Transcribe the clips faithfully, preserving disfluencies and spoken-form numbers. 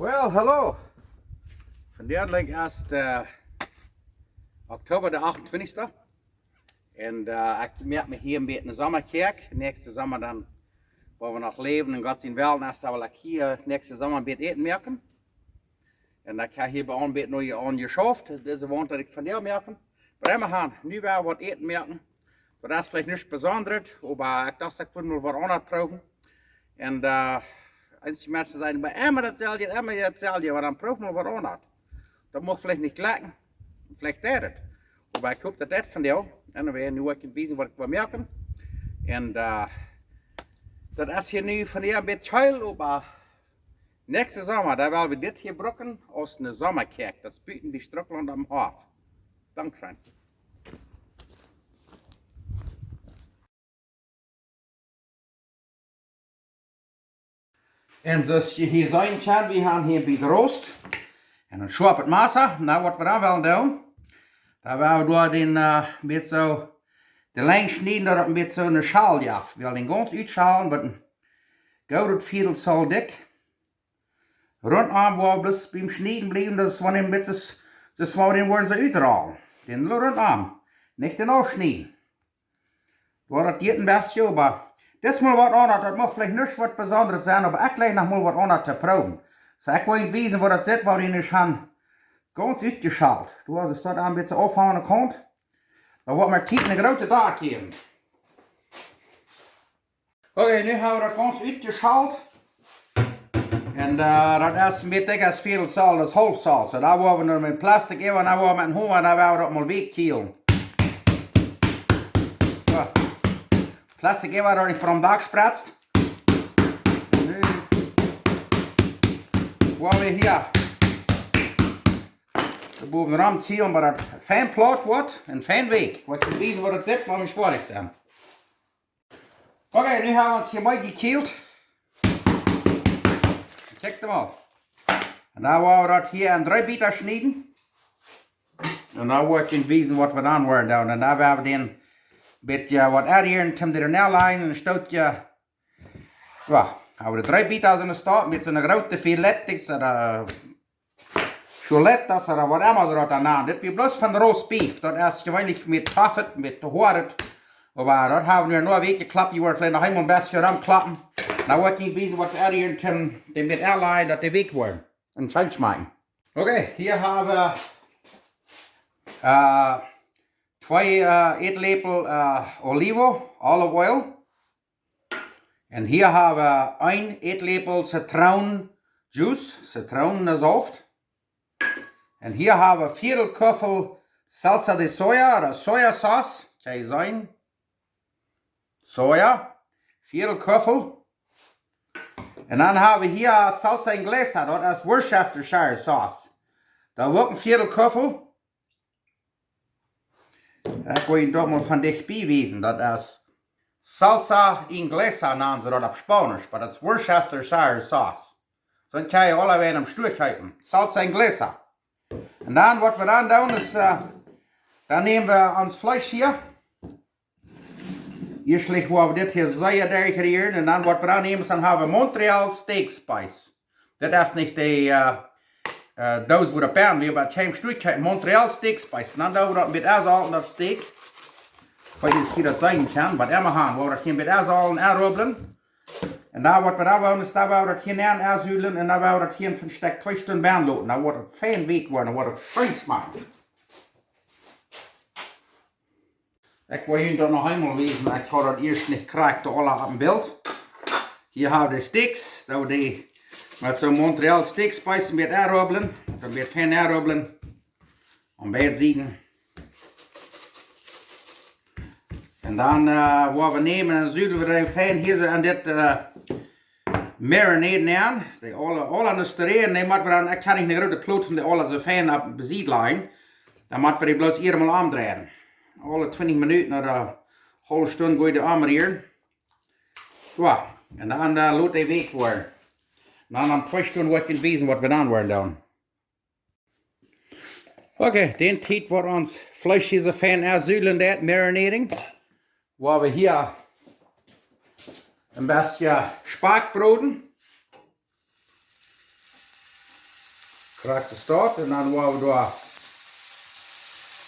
Well, hallo. Vondoag es, äh, Oktoba de achtuntwintichste. Un, äh, ekj moak mie hia een bät eene Sommakjäakj. Näakjsten Somma dan, wua wie noch läwen un Gott sien Wellen es, dan well ekj hia näakjsten Somma een bät Äten moaken. Un ekj hab hia bie een bät nu aunjeschauft. Dise Waunt daut ekj vondoag moak. Oba wie gonen nu wada waut Äten moaken. Daut es veleicht nuscht Besondret, oba ekj docht, ekj well mol waut aundret proowen. Un, äh, eenje Menschen sajen, bie emma dautselwje, emma dautselwje, oba dan proow mol waut aundret. Daut mucht veleicht nich jlikjen, veleicht deit et. Oba ekj hop daut daut vondoag. Un wie nu woa ekj wiesen waut ekj woa moaken. Un, äh, daut es hia nu vondoag een bät kjeel, oba näakjsten Somma, dan well wie dit hia brucken aus eene Sommakjäakj. Daut es buten bie Strucklaunt aum Hoff. Dankscheen. Un soo aus jie hia seenen kjennen, wie haben hia een bät Rost. Un een schoapet Massa. Nu, waut wie dan wellen doonen, dan wellen wie doa dän, äh, met soo de Lenj schnieden, daut et een bät soo eene Schal jeft. Wie wellen dän gaunz utschalen, oba een goodet Viedel Zoll dikj. Runtom, wua bloos biem Schnieden bliewen, daut es wan een bät, daut es wan dän woaren see utrollen. Dän runtom. Nich dän aufschnieden. Woat daut hia een bät, oba dit es mol waut aundret, daut mucht veleicht nuscht waut Besondret sennen, oba ekj jlikj noch mol waut aundret to proowen. Soo, ekj woa junt wiesen, woo daut sitt, wan wie dän haben gaunz utjeschalt. Du hast daut een bät aufhauen kunnt. Dan woat mie Tiet eene groote Doag jäwen. Okay, nu haben wie daut gaunz utjeschalt. Un, äh, daut es een bät dikja aus Viedel Zoll, daut es haulf Zoll. Soo, dan woa wie nu met Plastik äwa, dan woa wie met een Homer, dan woa wie daut mol wajchkjielen. Soo. Plastik äwa, daut nich brom Dak spretzt. Nu woa wie hia de Bowen romkjielen, oba daut fein plaut woat un fein wajch. Woa ekj junt wiesen, woo daut sitt, wan wie foadich sent. Okay, nu haben wie ons hia mol jekjielt. Kjikj mol. Un dan woa wie daut hia en dree Bieta schnieden. Un dan woa ekj junt wiesen, waut wie dan woaren doonen. Un dan woa wie dän bät waut erhieren, toom dee doa nenlajen un een Stootje, jo, haben wie de dree Bieta soo en de Staut, met soo een groote Filet, ooda Chuletas ooda waut emma see daut dan nanen. Dit wia bloos von roast beef. Daut es jeweenlich met Toffe, met Hoaret. Oba daut haben wie nu wajchjeklaupt. Jie woaren veleicht noch eemol een bät romklaupen. Nu woa ekj junt wiesen, waut wie hia en dän, dän met airline, daut dee wajch woaren. Un scheen schmakjen. Okay, hia haben wie, äh, twee, äh, Ätläpel, äh, Olive, olive oil. Un hia haben wie een Ätläpel Zitroonenjuice, Zitroonensauft. Un hia haben wie Viedel Kuffel Salsa de Soja ooda Sojasauce. Kjenn jie seenen? Soja. Viedel Kuffel. Un dan haben wie hia Salsa Inglesa, daut es Worcestershire Sauce. Daut woat een Viedel Kuffel. Ekj woa junt daut mol von dicht bie wiesen. Daut es Salsa Inglesa, nanen see daut opp Spaunisch, oba daut es Worcestershire Sauce. Soo kjenn jie aule bie ons Stua kjeepen. Salsa Inglesa. Un dan, waut wie dan doonen, es, äh, dan näm wie ons Fleesch hia. Ieeschtlich woa wie dit hia sea derchrieren un dan, waut wie dan nämen, dan haben wie Montreal Steak Spice. Dit es nich dee, äh, äh, Doos, wua daut bie wia, oba daut kjeem Stua, kjeem Montreal Steak Spice. Un dan doo wie daut met Äseln, daut Steak. Waut jie hia daut seenen kjennen, waut emma haben, woa wie daut hia met Äseln aunrubblen. Un dan, waut wie dan wellen, es dan woa wie daut hia nenn aunsuddlen un dan woa wie daut hia een Stekj twee Stunden bie loten. Dan woat daut fein wajch woaren, dan woat daut scheen schmakjen. Ekj woa junt daut noch eemol wiesen, ekj haud daut ieescht nich krakjt aula opp een Bilt. Hia haben wie de Steaks, daut wie dee met soo Montreal Steak Spice met aunrubblen, daut wie fein aunrubblen. Aun beid Sieden. Un dan, äh, woa wie nämen un sudlen wie dee fein hia soo aun dit, äh, marinade aun. Dee aule, aule Nusterien, dee mott wie dan, ekj kaun nich eene groote Plot von dee aule soo fein opp de Sied lajen. Dan mott wie dee bloos hia mol omdreien. Aule twintich Minuten ooda haulwe Stund goa wie dee omrieren. Jo, un dan, äh, lot dee wajch woaren. Dan, dan twee Stunden woa ekj junt wiesen, waut wie dan woaren doonen. Okay, dän Tiet woat ons Fleesch hia soo fein aunsuddlen, daut marinating. Woa wie hia een bät Spakj broden. Krakjt soo daut. Un dan woa wie doa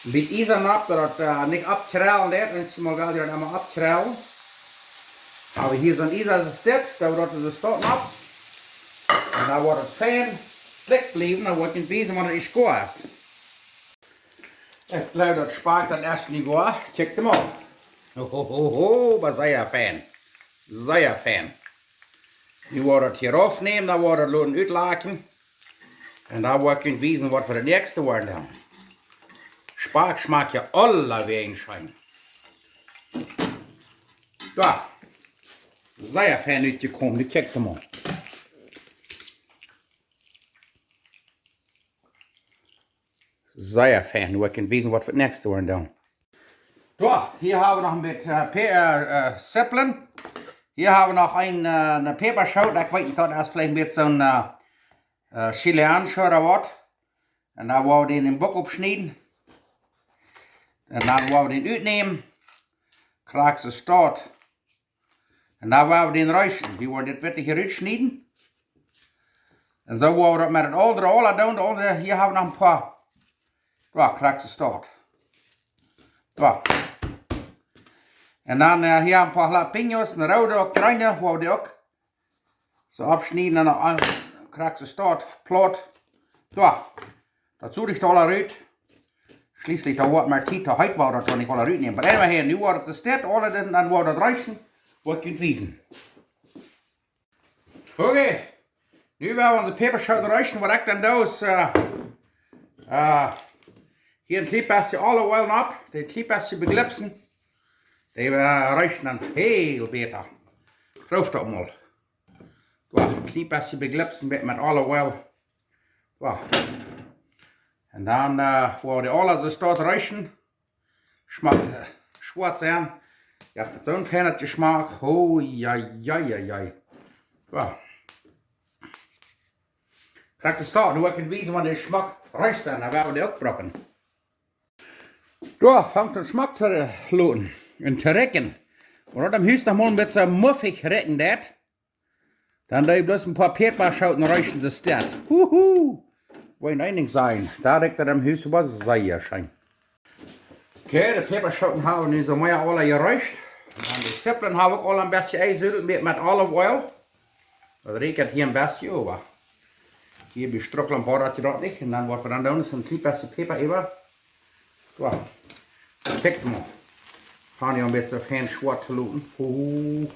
een bät Iesa opp, daut daut nich oppkjrellen deit. Eensjemol well dee dan emma oppkjrellen. Oba hia soon Iesa es dit, daut woat soo stonen opp. Un dan woat et fein dikj bliewen, dan woa ekj junt wiesen, wan et goa es. Ekj jleew, daut Spakj, daut es nu goa. Kjikj mol. Ho, ho, ho, ho, oba sea fein. Sea fein. Nu woa wie daut hia rauf nämen, dan woa wie daut loten utlakjen. Un dan woa ekj junt wiesen, waut wie daut näakjste woaren doonen. Spakj schmakjt je aulawäajen scheen. Soo. Sea fein utjekomen, nu kjikj mol. Sea fein. Nu woa ekj junt wiesen, waut wie daut näakjste woaren doonen. Soo, hia hab wie noch een bät, äh, Pe-, äh, äh, Zippeln. Hia hab wie noch een, äh, eene Päpaschoot. Ekj weet nich, daut es veleicht een bät soon, äh, äh, Chileansche ooda waut. Un dan woa wie dän em Buck oppschnieden. Un dan woa wie dän utnämen. Krakjt soo daut. Un dan woa wie dän reesten. Wie woaren dit witte hia rutschnieden. Un soo woa wie daut met daut aundre aula doonen. Daut aundre, hia hab wie noch een poa. Soo, krakjt soo daut. Soo. Un dan, äh, hia een poa jalapeños, een roode uk, jreene, woa wie dee uk soo oppschnieden un dan, äh, krakjt soo daut, plaut. Soo. Daut suag ekj aula rut. Schlieslich, daut woat mie Tiet to heet, woa wie daut dan nich aula rutnämen. Oba anyway, nu woat et soo daut aula, dan, dan woa wie daut reesten, woa ekj junt wiesen. Okay, nu woa wie onse Päpaschoot reesten, waut ekj dan doo es, äh, äh, hia een kjlien bät olive oil opp, dee een kjlien bät beglipsen, dee, äh, reesten dan väl bäta. Proow daut mol. Soo, een kjlien bät beglipsen met, met olive oil. Soo. Un dan, äh, woa wie dee aula soo daut reesten. Schmakjt, äh, schwoat sennen. Jie haben daut soon feinet Jeschmak. Oh, ja, ja, ja, ja. Soo. Krakjt soo daut. Nu woa ekj junt wiesen, wan dee schmock reesch sent. Dan woa wie dee uk brucken. Soo, fangt aun schmock to, äh, loten. Un to rikjen. Wan daut em Hus noch mol een bät muffich rikjen deit, dan doo ekj bloos een poa Päpaschooten reesten, soo es daut. Huhu! Woa ekj een Dinkj sajen, daut rikjt daut em Hus oba sea scheen. Okay, de Päpaschooten hab wie nu soo mea aula jereescht. Un dan de Zippeln hab ekj aula een bät enjesuddelt met, met olive oil. Daut rieekjt hia een bät, oba hia bie Strucklen bodat je daut nich. Un dan waut wie dan doonen, es een kjlien bät Päpa äwa. Soo. Kjikj mol. Gonen dee een bät fein schwoat to loten. Hu,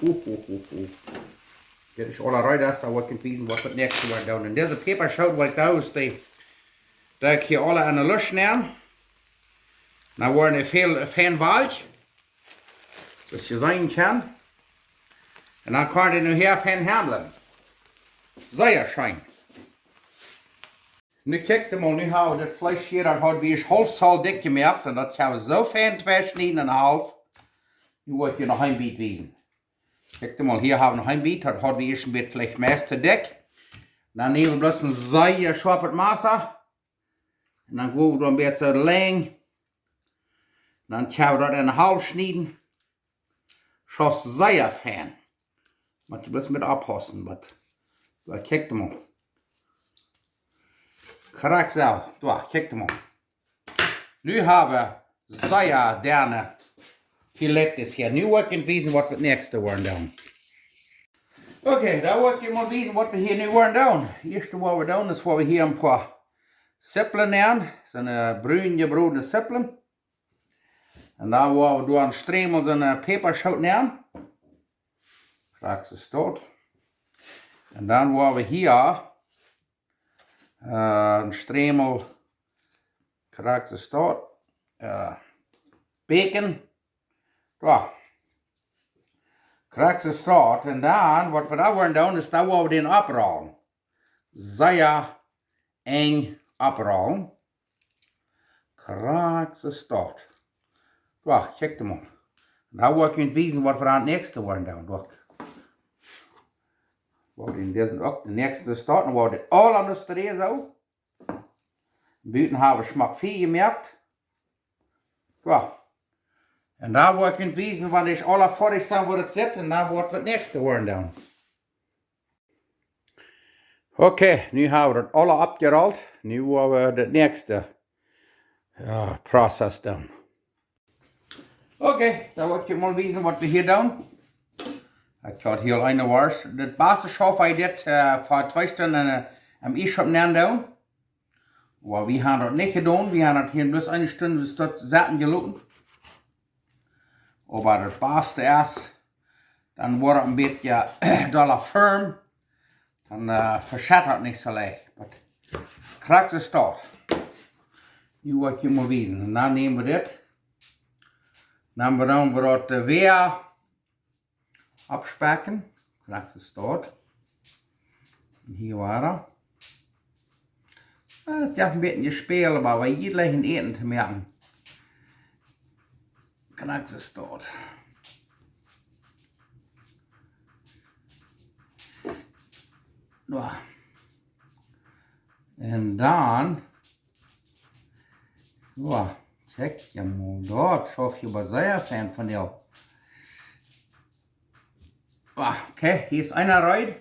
hu, hu, hu, hu. Dit es aula reed, dan woa ekj junt wiesen, waut wie daut näakjste woaren doonen. Un dise Päpaschoot, waut ekj doo es dee, doo ekj hia aula aun de Lusch nämen. Dan woaren dee väl, äh, fein welkj. Daut jie seenen kjennen. Un dan kaun dee nu hia fein haundlen. Sea scheen. Nu kjikj mol, nu hab wie daut Fleesch hia, daut haud wie ieescht haulf Zoll dikj jemoakt un daut hab wie soo fein tweijeschnäden en haulf. Nu woa ekj junt noch een bät wiesen. Kjikj mol, hia hab wie noch een bät, daut haud wie ieescht een bät veleicht meist to dikj. Dan näm wie bloos een sea schoapet Massa. Un dan go wie doa een bät soo lang. Dan kjenn wie daut en haulf schnieden. Schauft sea fein. Mott jie bloos met oppaussen, waut. Soo, kjikj mol. Krakjt soo. Soo, kjikj mol. Nu hab wie sea denne Filetjes hia. Nu woa ekj junt wiesen, waut wie daut näakjste woaren doonen. Okay, dan woa ekj junt mol wiesen, waut wie hia nu woaren doonen. Ieeschte, waut wie doonen, es, woa wie hia een poa Zippeln nämen. Soone, äh, brun jebrodne Zippeln. Un dan woa wie doa een Strämel soone, äh, Päpaschoot nämen. Krakjt soo daut. Un dan woa wie hia, äh, een Strämel, krakjt soo daut, äh, Bacon. Soo. Krakjt soo daut. Un dan, waut wie dan woaren doonen, es, dan woa wie dän opprollen. Sea enj opprollen. Krakjt soo daut. Soo, kjikj mol. Nu woa ekj junt wiesen, waut wie daut näakjste woaren doonen. Soo. Woa wie dän uk, de näakjste soo daut. Nu woa wie dit aula aun de Strämel soo. Buten hab wie schmock fein jemoakt. Soo. Un dan woa ekj junt wiesen, wan dee aula foadich sent, woo daut sitt, un dan woa wie daut näakjste woaren doonen. Okay, nu hab wie daut aula oppjerollt. Nu woa wie daut näakjste, jo, Prozess doonen. Okay, dan woa ekj mol wiesen waut wie hia doonen. Ekj haud hia eene Worscht. Daut baste schauft ekj dit, äh, fa twee Stunden, äh, em Iesschaup nenn doonen. Oba wie haben daut nich jedonen. Wie haben daut hia bloos eene Stund soo sitten jeloten. Oba daut baste es, dan woat et een bät dolla firm. Dan, äh, veschat daut nich soo leicht. Oba krakjt soo steit. Nu woa ekj mol wiesen. Un dan näm wie dit. Dan doonen wie daut, äh, wada aufspaken. Krakjt soo steit. Un hia wada. Äh, et jeft een bät Spel, oba wie jlikjen Äten to moaken. Krakjt soo steit. Jo. Un dan, jo, check je mol daut. Schauft je oba sea fein von die. Ah, okay, hia es eena reed.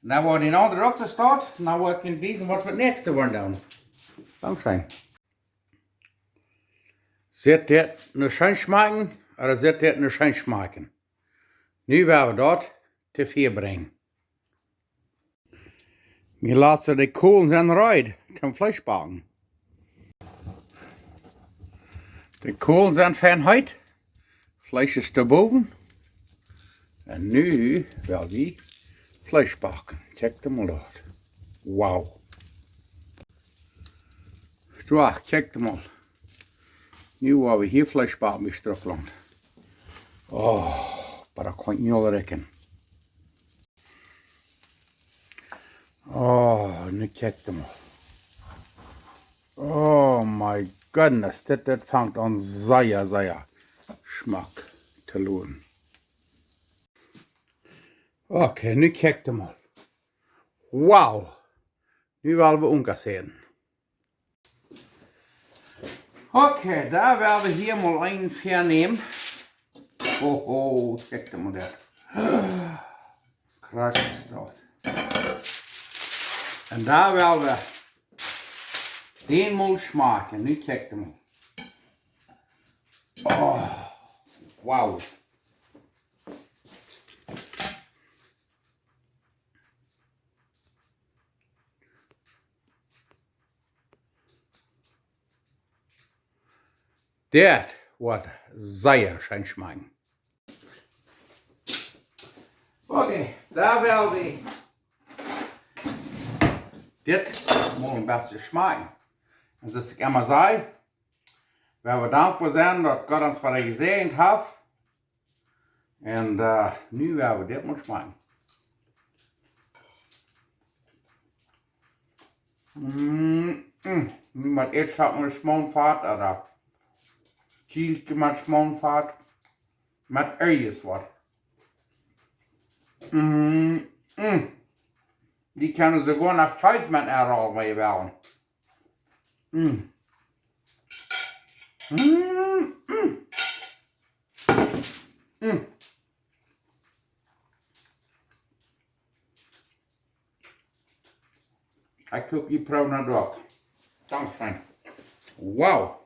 Dan woa wie dän aundren uk soo steit. Dan woa ekj junt wiesen waut wie daut näakjste woaren doonen. Dankscheen. Sitt dit nu scheen schmakjen, ooda sitt dit nu scheen schmakjen? Nu woa wie daut to Fia brinjen. Mie lat soo, de Kolen sent reed toom Fleesch backen. De Kolen sent fein heet. Fleesch es doa bowen. Un nu well wie Fleesch backen. Check daut mol daut. Wow. Soo, check daut mol. Nu woa wie hia Fleesch backen, wie Strucklaunt. Oh, oba daut kaun ekj nich aul rikjen. Oh, nu check daut mol. Oh my goodness, dit, dit fangt aun sea, sea schmock to loten. Okay, nu check daut mol. Wow. Nu well wie unkassieren. Okay, dan well wie hia mol eenen väanämen. Ho, ho, check daut mol daut. Krakjt soo steit. Un dan well wie dän mol schmakjen. Nu check daut mol. Oh, wow. Dit woat sea scheen schmakjen. Okay, dan well wie dit mol een bät schmakjen. Un soo aus ekj emma saj, wie woaren dankboa sennen daut Gott ons wada jesäajent haft. Un, äh, nu woa wie dit mol schmakjen. Mm, mm. Nu met Ätschap met Schmoonfat, ooda Kjielkje met Schmoonfat, met irjent waut. Mm, mm. Dee kjennen soogoa noch Kjees met enrollen, wan jie wellen. Mm. Mm, mm. Mm. Ekj hop, jie proowen daut uk. Dankscheen. Wow.